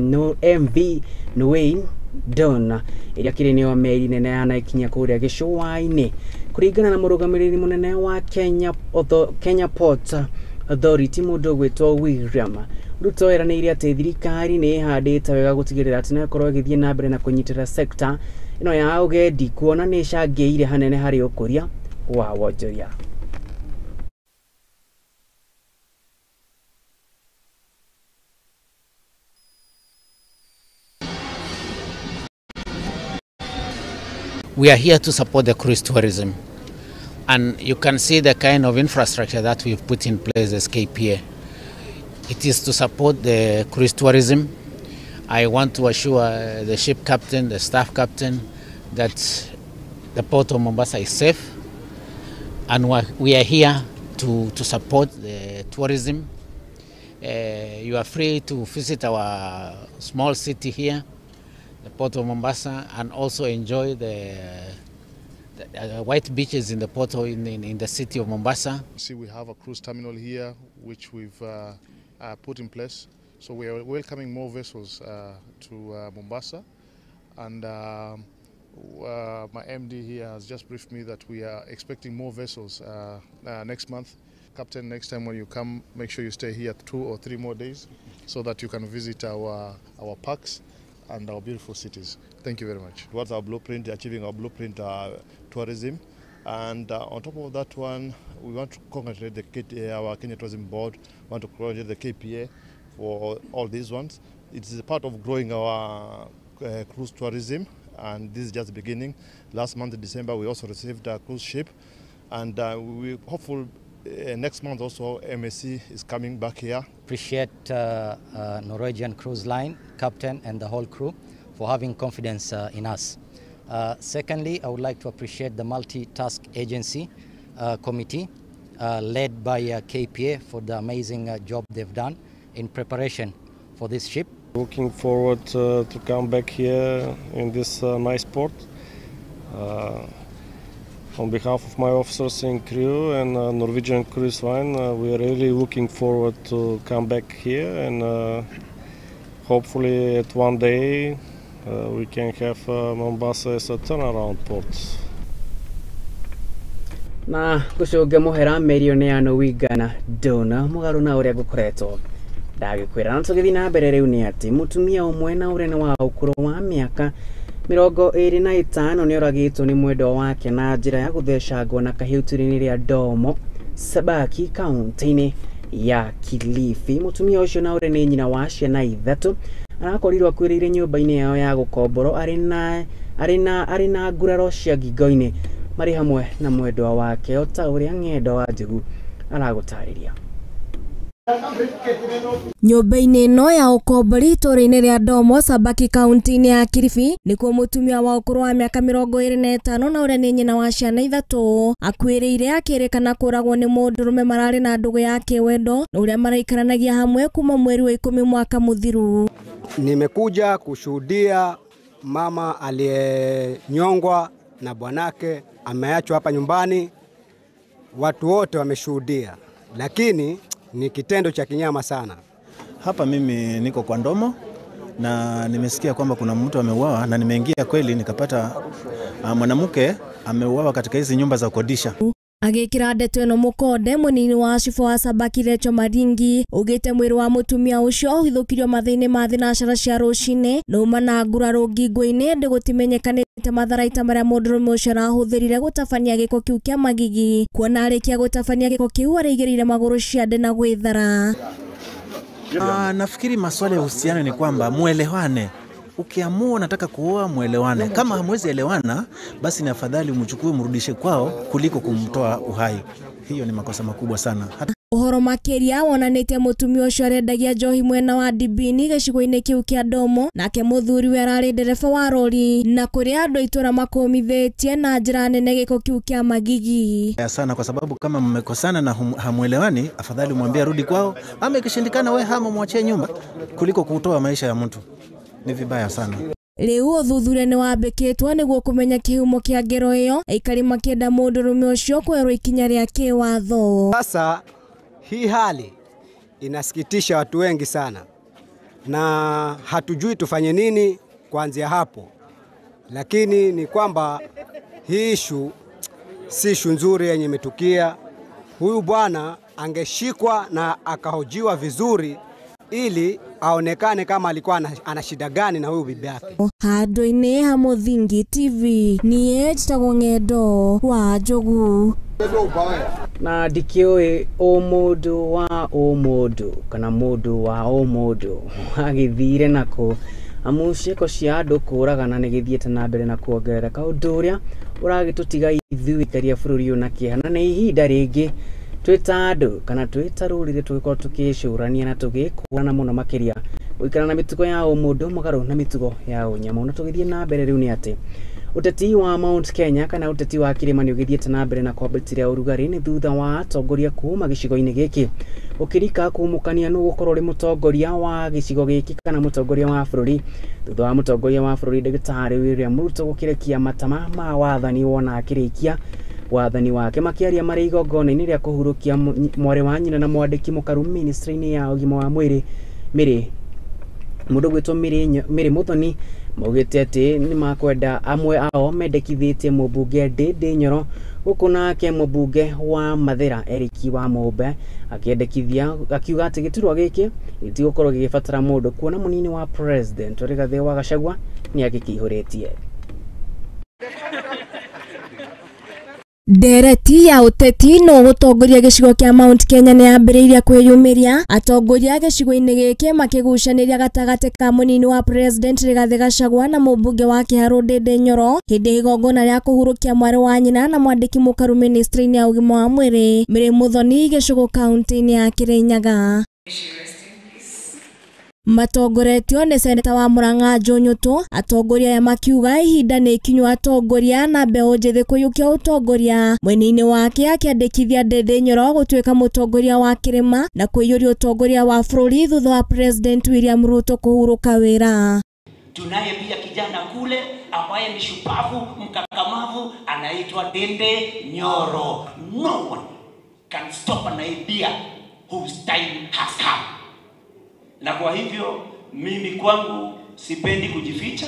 MV Norwegian Dawn ĩrĩa kĩrĩ nĩyo meri nene yanaikinya kũrĩa gĩcũa-inĩ. Kũringana na mũrũgamĩrĩri mũnene wa Kenya Port Authority mũndũ ũgwĩtwo William Ruto eranĩire atĩ thirikari nĩ ĩhandĩte wega gũtigĩrĩra atĩ no ĩkorwo ĩgĩthiĩ na mbere na kũnyitĩrĩra sekta ĩno ya ũgendi kuona nĩ ĩcangĩire hanene harĩ ũkũria wa wonjoria. We are here to support the cruise tourism, and you can see the kind of infrastructure that we've put in place as KPA. It is to support the cruise tourism. I want to assure the ship captain, the staff captain, that the port of Mombasa is safe, and we are here to support the tourism. You are free to visit our small city here, the port of Mombasa, and also enjoy the white beaches in the port in the city of Mombasa. See, we have a cruise terminal here, which we've put in place. So we are welcoming more vessels to Mombasa, and my MD here has just briefed me that we are expecting more vessels next month. Captain, next time when you come, make sure you stay here 2 or 3 more days so that you can visit our parks and our beautiful cities. Thank you very much. Towards our blueprint, achieving our blueprint tourism. And on top of that one, we want to congratulate our Kenya Tourism Board, we want to congratulate the KPA for all these ones. It is a part of growing our cruise tourism, and this is just the beginning. Last month in December, we also received a cruise ship, and we hopeful next month also MSC is coming back here. Appreciate Norwegian Cruise Line captain and the whole crew for having confidence in us. Secondly, I would like to appreciate the multi-task agency committee led by KPA for the amazing job they've done in preparation for this ship. Looking forward to come back here in this nice port. On behalf of my officers and crew and Norwegian Cruise Line, we are really looking forward to come back here, and hopefully at one day we can have Mombasa as a turnaround port. Na gucunga muhera meri nĩ ya Norwegian Dawn mũgarũ na ũrĩa gũkoretwo ndagĩkwĩra. Na tũgĩthiĩ na mbere rĩu nĩ atĩ mũtumia ũmwe na ũrĩa nĩ wa ũkũrũ wa mĩaka 25 nĩoragĩtwo nĩ mwendwa wake na njĩra ya gũthecangwo na kahiũ itũũra-inĩ rĩa Ndomo Sabaki kaunti-inĩ ya Kilifi. Mũtumia ũcio na ũrĩa nĩ nyina wa ciana 3 arakorirwo akuĩrĩire nyũmba-inĩ yao ya gũkomborwo arĩ na nguraro cia ngingo-inĩ marĩ hamwe na mwendwa wake, o ta ũrĩa Ng'endo wa Njugu Aragũtarĩria. Nyũmba-inĩ ĩno ya ũkombori itũũra-inĩ rĩa Ndomo, Sabaki, kaunti-inĩ ya Kilifi, nĩkuo mũtumia wa ũkũrũ wa mĩaka 25 na ũrĩa nĩ nyina wa ciana 3 akuĩrĩire akĩrĩkana kũragwo nĩ mũndũrũme mararĩ na ndũgũ ya kĩwendo na ũrĩa maraikaranagia hamwe kuma mweri wa 10 mwaka mũthiru. Nimekuja kushuhudia mama aliyenyongwa na bwanake ameachwa hapa nyumbani, watu wote wameshuhudia, lakini ni kitendo cha kinyama sana. Hapa mimi niko kwa Ndomo na nimesikia kwamba kuna mtu ameuawa, na nimeingia kweli nikapata mwanamke ameuawa katika hizi nyumba za kukodisha. Agĩkĩra ndeto ĩno mũkonde mũnini wa cibũ wa Sabaki Recho Maringi ugĩte mwĩrĩ wa mũtumia ũcio ũhithũkirio mathaa-inĩ ma thinacara cia rũcinĩ na uma na nguraro ngingo-inĩ ĩndĩ gũtimenyekanĩte matharaita marĩa mũndũrũme ũcio arahũthĩrire gũtabania gĩko kĩu kĩa magigi, kuona arĩkia gũtabania gĩko kĩu araigĩrĩire magũrũ ciande na gwĩthara. Nafikiri maswala ya uhusiano ni kwamba muelewane. Ukiamua unataka kuoa muelewane. Kama hamwezi elewana, basi ni afadhali umchukue mrudishe kwao kuliko kumtoa uhai. Hiyo ni makosa makubwa sana. Ũhoro makĩria wonanĩtie mũtumia ũcio arendagia njohi mwena wa Dibini gĩcigo-inĩ kĩu kĩa Ndomo, nake mũthuriwe ararĩ ndereba wa rori, na kũrĩa andũ a itũũra makũmithĩtie na njĩra nene gĩko kĩu kĩa magigi. Sana kwa sababu kama mmekosana na hamuelewani, afadhali umwambie arudi kwao, ama ikishindikana we hama mwachie nyumba kuliko kutoa maisha ya mtu. Ni vibaya sana. Rĩu ũthuthuria nĩ wambĩkĩtwo nĩguo kũmenya kĩhumo kĩa ngero ĩyo, aikari makĩenda mũndũrũme ũcio kwerwo ikinya rĩa kĩwatho. Sasa hii hali inasikitisha watu wengi sana na hatujui tufanye nini kuanzia hapo, lakini ni kwamba hii issue si issue nzuri yenye imetukia. Huyu bwana angeshikwa na akahojiwa vizuri ili aonekane kama alikuwa ana shida gani na huyu bibi yake. Handũ-inĩ ha Mũthingi TV niĩ njĩtagwo Ng'endo wa Njogu. Na ndikĩũĩ ũmũndũ wa ũmũndũ kana mũndũ wa ũmũndũ agĩthire nako, amu ciĩko cia andũ kũragana nĩ gĩthiĩte na mbere na kuongerereka, ũndũ ũrĩa ũragĩtũtiga ithuĩ aikari a bũrũri ũyũ na kĩeha, na nĩ ihinda rĩngĩ twĩ andũ kana twĩ ta rũrĩrĩ tũgĩkorwo tũkĩcũrania na tũgĩkũrana mũno makĩria gũikara na mĩtugo ya ũmũndũ mũgarũ na mĩtugo ya ũnyamũ. Na tũgĩthiĩ na mbere rĩu nĩ atĩ ũteti wa Mount Kenya kana ũteti wa kĩrĩma nĩ ũgĩthiĩte na mbere na kwambatĩria ũrugarĩ nĩ thutha wa atongoria kuma gĩcigo-inĩ gĩkĩ ũkĩrika kumũkania nũ gũkorwo ũrĩ mũtongoria wa gĩcigo gĩkĩ kana mũtongoria wa bũrũri, thutha wa mũtongoria wa bũrũri Ndagĩtarĩ William Ruto gũkĩrekia matama ma wathani wona akĩrĩkia wathani wake. Makĩaria marĩ igongona-inĩ rĩa kũhurũkia mwarĩ wa nyina na mwandĩki mũkaru ministry-inĩ ya ũgima wa mwĩrĩ Mary mũndũ gwĩtwo Mary Muthoni maugĩte atĩ nĩ makwenda amwe ao mendekithĩtie mũmbunge Ndindi Nyoro, gũkũ nake mũmbunge wa Mathĩra Eric wa Mũmbe akĩendekithia akiuga atĩ gĩturwa gĩkĩ gĩtigũkorwo gĩgĩbatara mũndũ kuona mũnini wa president Rigathĩ wa Gachagua nĩ agĩkĩihũrĩtie. Ndereti ya ũteti no gũtongoria gĩcigo kĩa Mount Kenya nĩ yambĩrĩirie kwĩyumĩria, atongoria gĩcigo-inĩ gĩkĩ makĩgucanĩria gatagatĩ ka mũnini wa president Rigathĩ Gachagua na mũmbunge wa Kĩharũ Ndindi Nyoro hĩndĩ ya igongona rĩa kũhurũkia mwarĩ wa nyina na mwandĩki mũkaru ministry-inĩ ya ũgima wa mwĩrĩ Mary Muthoni gĩcũgũ kaunti-inĩ ya Kĩrĩnyaga. Matongoretio nĩ seneta wa Murang'a Joe Nyutu, atongoria aya makiuga ihinda nĩ ikinyu atongoria na mbeũ njĩthĩ kũiyũkia ũtongoria. Mwena-inĩ wake akĩandĩkithia Ndindi Nyoro gũtuĩka mũtongoria wa kĩrĩma na kũiyũria ũtongoria wa bũrũri thutha wa President William Ruto kũhurũka wĩra. Tunaye pia kijana kule ambaye ni shupavu mkakamavu, anaitwa Ndindi Nyoro. No one can stop an idea whose time has come. Na kwa hivyo mimi kwangu sipendi kujificha.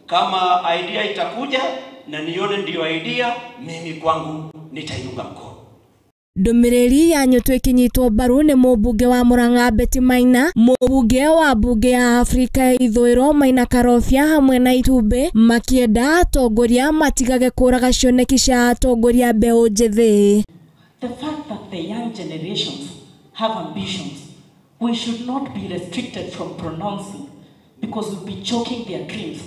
Kama idea itakuja na nione ndiyo idea, mimi kwangu nitaiunga mkono. Ndũmĩrĩri ya Nyutu ĩkĩnyitwo mbaru nĩ mũmbunge wa Murang'a Betty Maina, mũmbunge wa mbunge ya Afrika ya Ithũĩro Maina Karobia hamwe na Itumbĩ, makĩenda atongoria matigage kũraga cioneki cia atongoria mbeũ njĩthĩ. The fact that the young generations have ambitions, we should not be restricted from pronouncing, because we'll be choking their dreams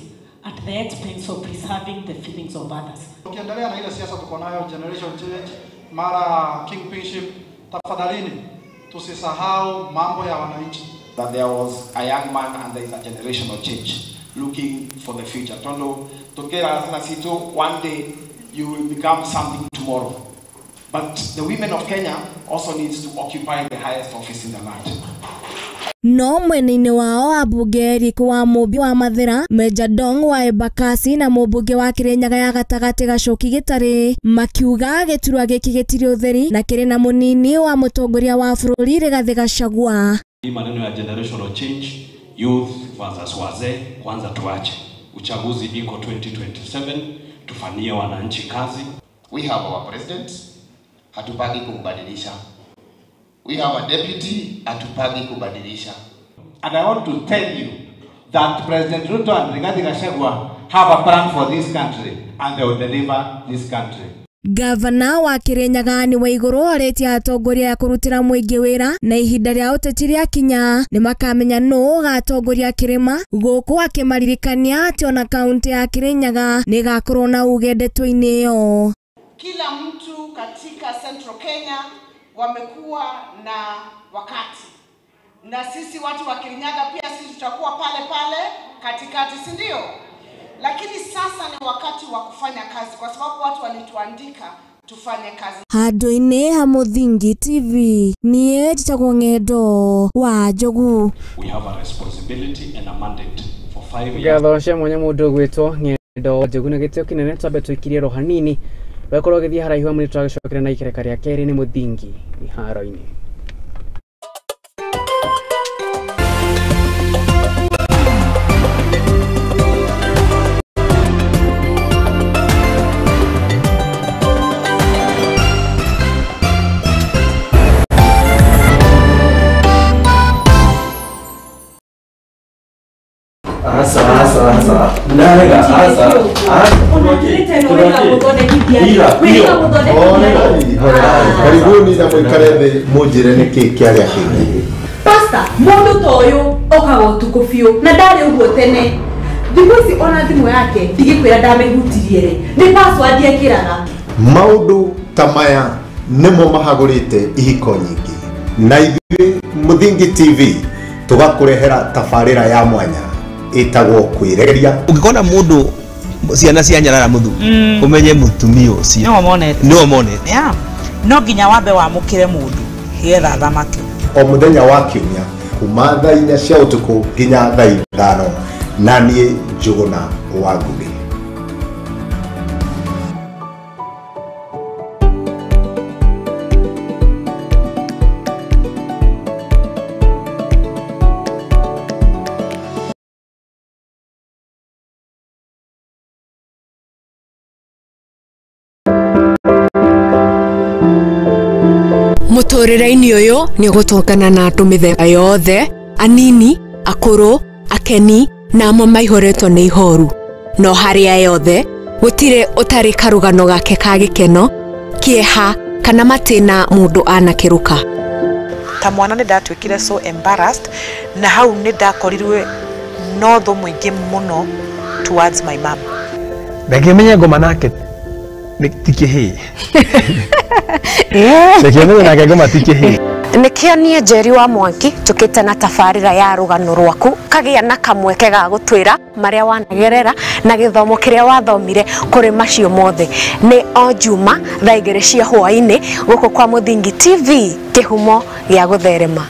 at the expense of preserving the feelings of others. Ukiendelea na ile siasa tuko nayo, generation change, mara kingpinship, Tafadhalini tusisahau mambo ya wananchi. That there was a young man and there is a generational change looking for the future. Tondo tokera sana sito, one day you will become something tomorrow. But the women of Kenya also needs to occupy the highest office in the land. No mwena-inĩ wao ambunge Eric wa Mũmbi wa Mathĩra, Meja Dong wa Embakasi na mũmbunge wa Kĩrĩnyaga ya gatagatĩ Gacoki Gĩtarĩ makiuga gĩturwa gĩkĩ gĩtirĩ ũtheri na kĩrĩ na mũnini wa mũtongoria wa bũrũri Rigathĩ Gachagua. Hii maneno ya generational change, youth versus wazee, kwanza tuache. Uchaguzi iko 2027, tufanyie wananchi kazi. We have our president, hatupagi kumbadilisha. We have a deputy, hatupagi kubadilisha. And I want to tell you that President Ruto and Rigathi Gachagua have a plan for this country and they will deliver this country. Gavana wa Kĩrĩnyaga nĩ Waigũrũ arĩtie atongoria ya kũrutĩra mũingĩ wĩra na ihinda rĩa ũteti rĩakinya nĩ makamenya nũ ũgatongoria kĩrĩma, gũkũ akĩmaririkania atĩ ona kaunti ya Kĩrĩnyaga nĩ ĩgakorwo na uge ndeto-inĩ ĩyo. Kila mtu katika Central Kenya wamekuwa na wakati, na sisi watu wa Kirinyaga pia sisi tutakuwa pale pale katikati, si ndio? Lakini sasa ni wakati wa kufanya kazi, kwa sababu watu walituandika tufanye kazi. Handũ-inĩ ha Mũthingi TV niĩ njĩtagwo Ng'endo wa Njogu. We have a responsibility and a mandate for 5 years. Ngatho cia mwanya mũndũ ũgwĩtwo Ng'endo wa Njogu na gĩtĩo kĩnene twambe tũikirie ro hanini wekorwo ũgĩthiĩ haraihu amwe nĩtwagĩcokera na ikereka rĩa kerĩ nĩ Mũthingi iharo-inĩ. Asa ndarega asa. Karibuni na mwikare thĩ mũnjĩre nĩkĩ kĩarĩa kĩngĩ. Pastor, mũndũ ta ũyũ okaga ũtukũ biũ na ndarĩ ũguo tene. Thikũ ici ona thimũ yake ndigĩkwĩra ndamĩhutirie rĩ, nĩ password ekĩraga. Maũndũ ta maya nĩmo mahagũrĩte ihiko nyingĩ, na ithuĩ Mũthingi TV tũgakũrehera tabarĩra ya mwanya ĩtagwo kwĩregeria. Ũngĩkona mũndũ ciana cia nyarara mũthuri ũmenye mũtumia ũcio nĩwe monete. Yeah. No nginya wambe wamũkĩre mũndũ getha athamake. O mũthenya wa kiumia kuma thaa 4 cia ũtukũ nginya thaa 5, na niĩ Njũgũna wa Ngũgĩ. Mũtũrĩre-inĩ ũyũ nĩ ũgũtũngana na andũ mĩthemba yothe, anini, akũrũ, akeni na amwe maihũrĩtwo nĩ ihoru. No harĩa yothe gũtirĩ ũtarĩ karũgano gake ka gĩkeno, kĩeha kana matĩna mũndũ anakĩrũka. Ta mwana nĩ ndatuĩkire so embarrassed, na hau nĩ ndakorirwe no thũ mũingĩ mũno towards my mom. Reke menye ngoma nake ti kĩhĩĩ. Reke menye nake ngoma ti kĩhĩĩ. Nĩkĩo niĩ Njeri wa Mwangi tũkĩte na tabarĩra ya rũgano rwaku kagĩa na kamweke ga gũtwĩra marĩa wanagerera na gĩthomo kĩrĩa wathomire kũrĩ macio mothe. Nĩ o Juma thaa 2 cia hwaĩ-inĩ gũkũ kwa Mũthingi TV, kĩhumo gĩa gũtherema.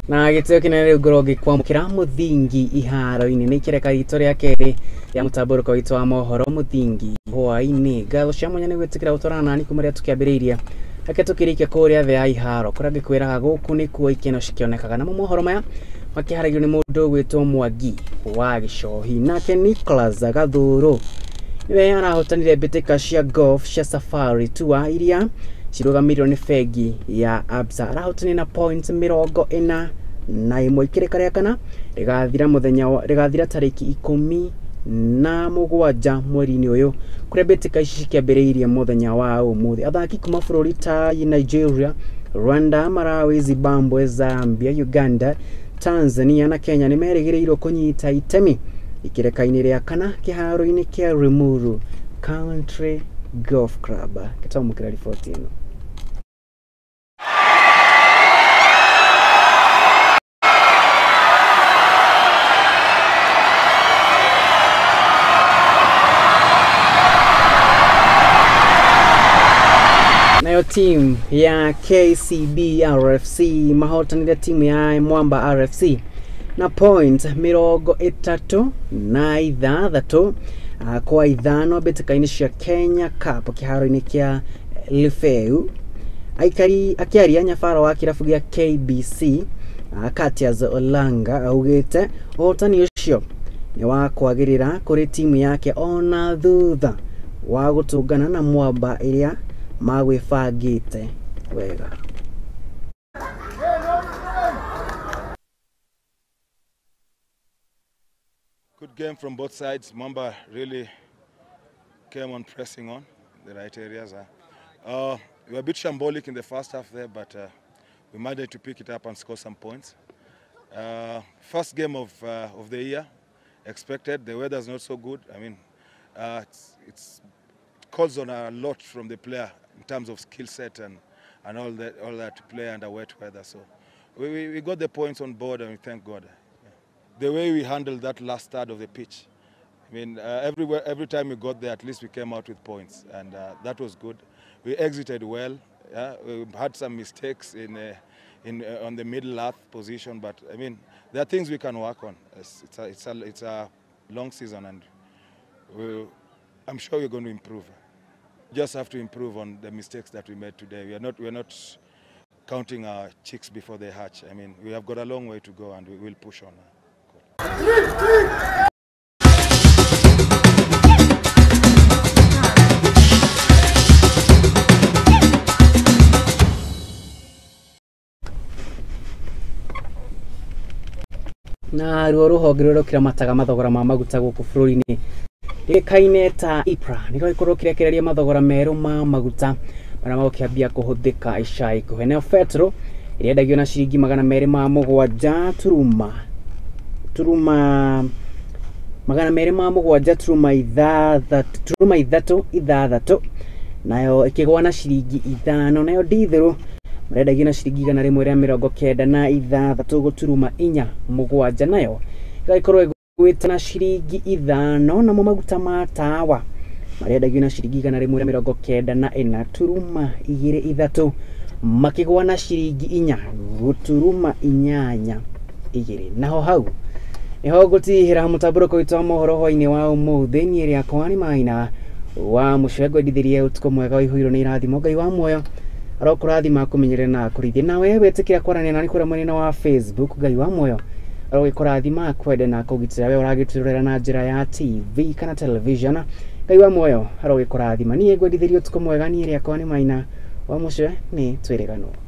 Na gĩtĩo kĩnene rĩu ngorwo ngĩkwamũkĩra Mũthingi iharo-inĩ nĩ ikereka ritũ rĩa kerĩ rĩa mũtambũrũko witũ wa mohoro Mũthingi hwaĩ-inĩ. Ngatho cia mwanya nĩ gwĩtĩkĩra gũtwarana nani kuma rĩrĩa tũkĩambĩrĩirie, reke tũkĩrĩkie kũrĩa thĩ ya iharo kũrĩa ngĩkwĩraga gũkũ nĩkuo ikeno cikĩonekaga. Namo mohoro maya makĩharagio nĩ mũndũ ũgwĩtwo Mwangi wa Gĩcohi, nake Nicholas Gathũrũ nĩwe arahotanire mbĩtĩka cia golf cia Safari Tour iria cirũgamĩrĩirwo nĩ bengi ya Absa. Arahotanire na points 48. na ĩmwe. Ikereka rĩa kana rĩgathira mũthenya rĩgathira tarĩki 17 mweri-inĩ ũyũ, kũrĩa mbĩtĩka ici cikĩambĩrĩirie mũthenya wa ũmũthĩ. Athaki kuma bũrũri ta Nigeria, Rwanda, Malawi, Zimbabwe, Zambia, Uganda, Tanzania na Kenya nĩ merĩgĩrĩirwo kũnyita itemi ikereka-inĩ rĩa kana kĩharo-inĩ kĩa Limuru Country Golf Club. Gĩtamũkĩra riboti ĩno. Nayo timu ya KCB RFC mahotanire timu ya Mwamba RFC na point 36 kwa 5 mbĩtĩka-inĩ cia Kenya Cup kĩharo-inĩ kĩa Lifeu. Aikari akĩaria nyabara wa kĩrabu gĩa KBC Katias Olanga augĩte ũhotani ũcio nĩ wa kwagĩrĩra kũrĩ timu yake ona thutha wa gũtũngana na Mwamba ĩrĩa magwĩbangĩte wega. Good game from both sides. Mwamba really came on pressing on the right areas. We were a bit shambolic in the first half there, but we managed to pick it up and score some points. First game of the year, expected. The weather's not so good. I mean, it calls on a lot from the player in terms of skill set and all that to play under wet weather. So we got the points on board, and we thank God. Yeah. The way we handled that last third of the pitch, I mean, every time we got there, at least we came out with points, and that was good. We exited well. Yeah? We had some mistakes in on the middle earth position, but I mean, there are things we can work on. It's a long season, and I'm sure we're going to improve. Just have to improve on the mistakes that we made today. We are not counting our chicks before they hatch. I mean, we have got a long way to go, and we will push on. Na ruo rũhonge rũrĩa rũkĩramataga mathogora ma maguta gũkũ bũrũri-inĩ rĩkaine ta IPRA nĩrĩo gĩkorwo kĩrekereria mathogora merũ ma maguta marĩa magũkĩambia kũhũthĩka ica ikuhĩ. Nayo betũrũ ĩrĩa yendagio na ciringi 207 turuma 207 turuma 3 6 nayo ĩkĩgwa na ciringi 5. Nayo ndithũrũ marendagio na ciringi 196 gũturuma 4 7 nayo ĩgagĩkorwo ĩgwĩte na ciringi 5. Namo maguta ma tawa marendagio na ciringi 194 turuma 2 3 makĩgwa na ciringi 4 gũturuma 8 2. Naho hau niho ngũtihĩra mũtambũrũko witũ wa mohoro hwainĩ wa ũmũthĩ. Niĩ rĩakwa nĩ Maina wa Mũcwe, ngwendithĩrie ũtukũ mwega ũihũirwo nĩ irathimo. Ngai wa muoyo arokũrathima akũmenyerere na akũrĩithie. Nawe wetĩkĩra kwaranĩria nani kũrĩa mwena wa Facebook, Ngai wa muoyo arogĩkũrathima akwende na akũgitĩra. We ũragĩtũrorera na njĩra ya TV kana television, Ngai wa muoyo arogĩkũrathima. Niĩ ngwendithĩrie ũtukũ mwega. Niĩ rĩakwa nĩ Maina wa Mũcwe, nĩ twĩrĩganwo.